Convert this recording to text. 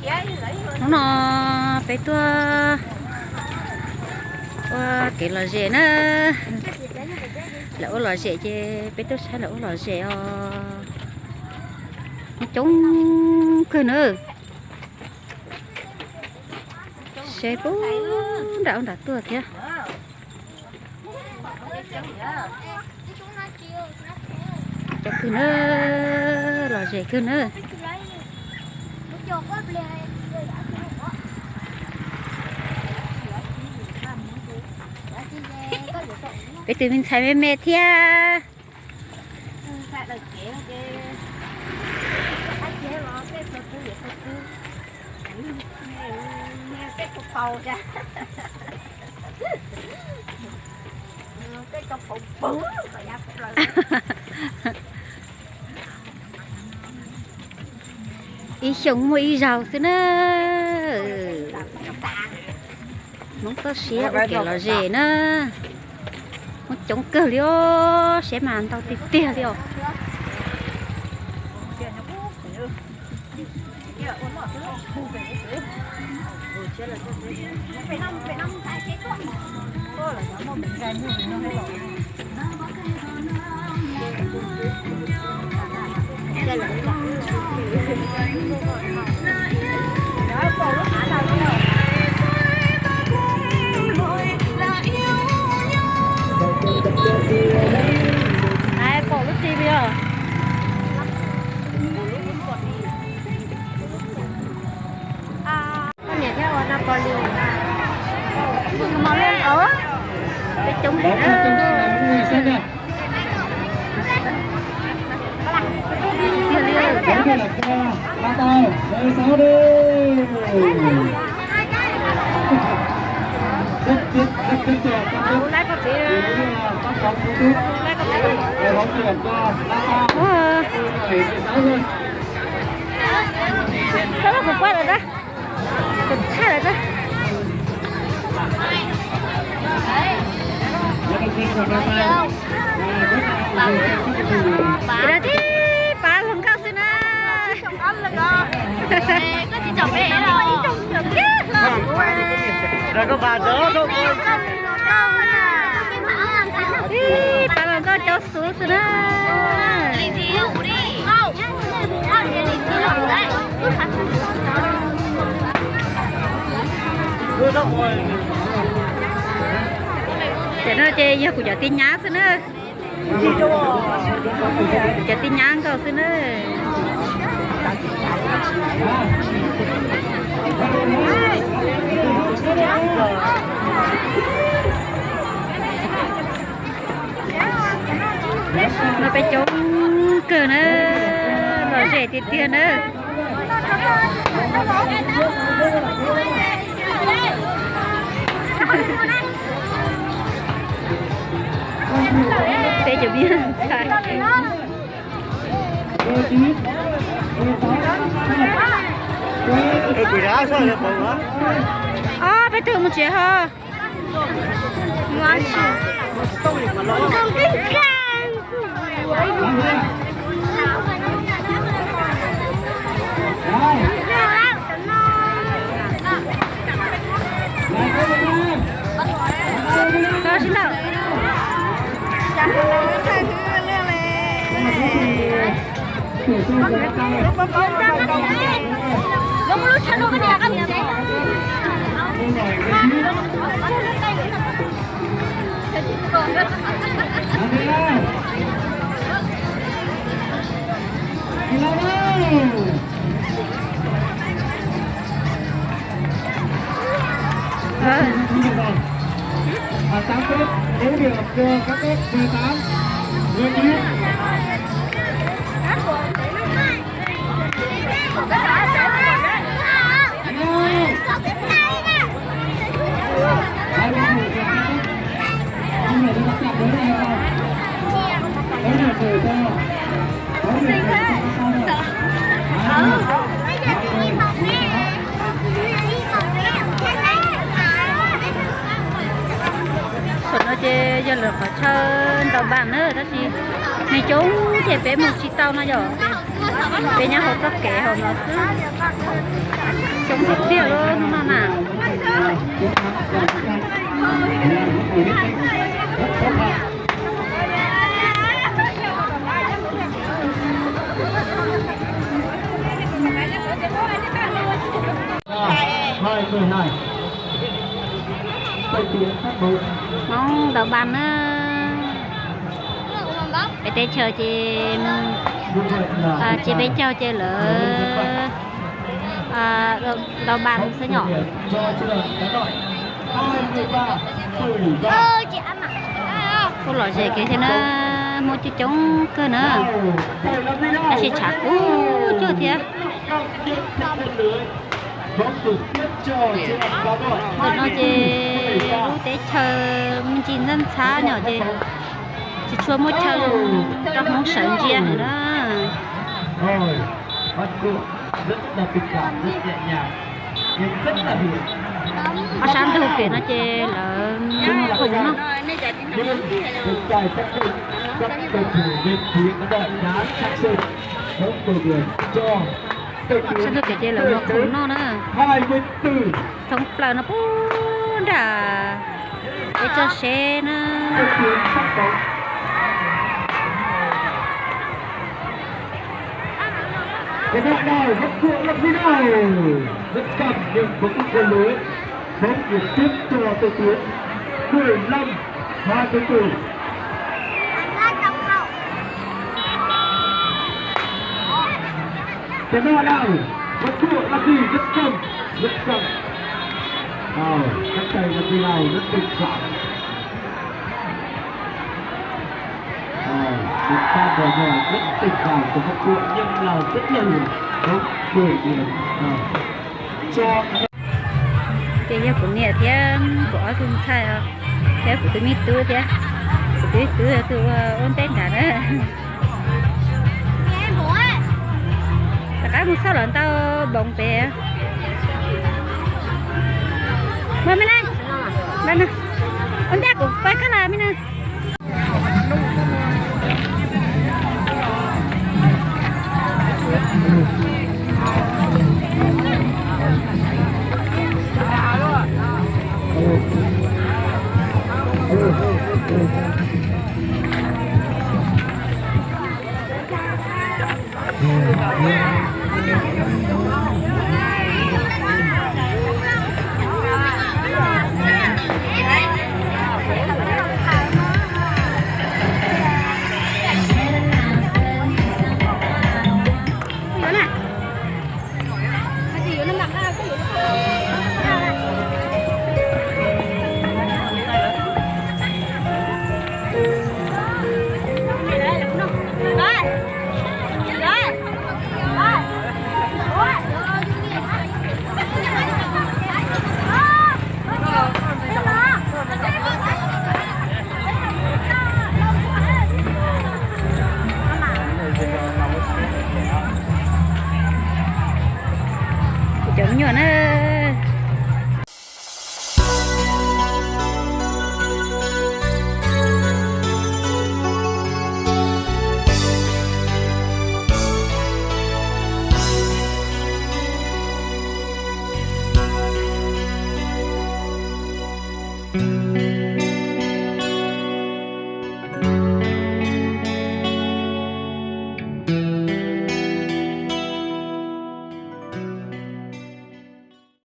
Hnub no peb tuaj ua kev lom zem na. Lawv ua lom zem ces peb tuaj saib lawv ua lom zem os. Coob kawg na. Seb puag nram ub nram tuaj thiab. Coob kawg na, lom zem kawg na. Peb tus me ntxhais me me thiab. Ib xyoo muaj ib zaug xwb na. Hmoob toj siab ua kev lom zem na. Hmoob coob kawg li os, siab mas ntau tiag tiag li os. Pom lub tsis li os. Poj niam thiab ua Napoli. Peb coob heev na. Tiag li. Laib koj txiv, laib koj txiv. Ua, koj loj kuv poj lawm na. Kuv tshaj lawm na. Ces no tib pab hluas nkauj xwb na. Tib pab hluas nkauj cov xub xwb na. Cov no ces yog kuv cov tij nyab xwb na. Kuv cov tij nyab nkauj xwb na. No peb coob kawg na, lom zem tiag tiag na. Peb cov me ntxhais. Ob peb tug mus tsev ho. Tau sib ntaus. Saum no ces yog lawv qhov chaw ntaus npas na, tab sis neeg coob ces peb mus tsis tau no yom. Peb nyob hauv txoj kev hauv no xwb. Hmoob đầu banh na. Peb teb chaws ces, ces peb caug ces lawv đầu banh xwb nyom. Kuj lom zem kev thiab na, Hmoob coob coob kawg na, tab sis tshav kub cuag thiab. Ntawm no ces lub teb chaws me ntsis ntxhab ntxhab nyom ces tsis tshua muaj chaw rau Hmoob sawv ntsia na. Ob sab ntug pem no ces lawv muag khoom noj. Sab ntug pem ces lawv muag khoom noj na. Thoob plaws no puag nram peb toj seb na. Các bạn nào vẫn chưa đăng ký kênh, nhấn bấm vào lưới, bấm trực tiếp cho đội tuyển mười lăm hai mươi tuổi. Các bạn nào vẫn chưa đăng ký rất cần, rất cần. Ờ, các thầy là vì nào rất tình cảm. Ờ, một pha đòi hỏi rất tình cảm của các bạn, nhưng là rất là đúng, mười điểm. Ờ. Cho Ces yog kuv niam thiab kuv ob tug ntxhais os, thiab kuv tus me tub thiab, kuv tus me tub yog tus ua ntej nrad na. Rov qab mus xauj los ntau npoov pem. Mas me na, ua ntej kuv pab koj los me na. Cov me nyuam na.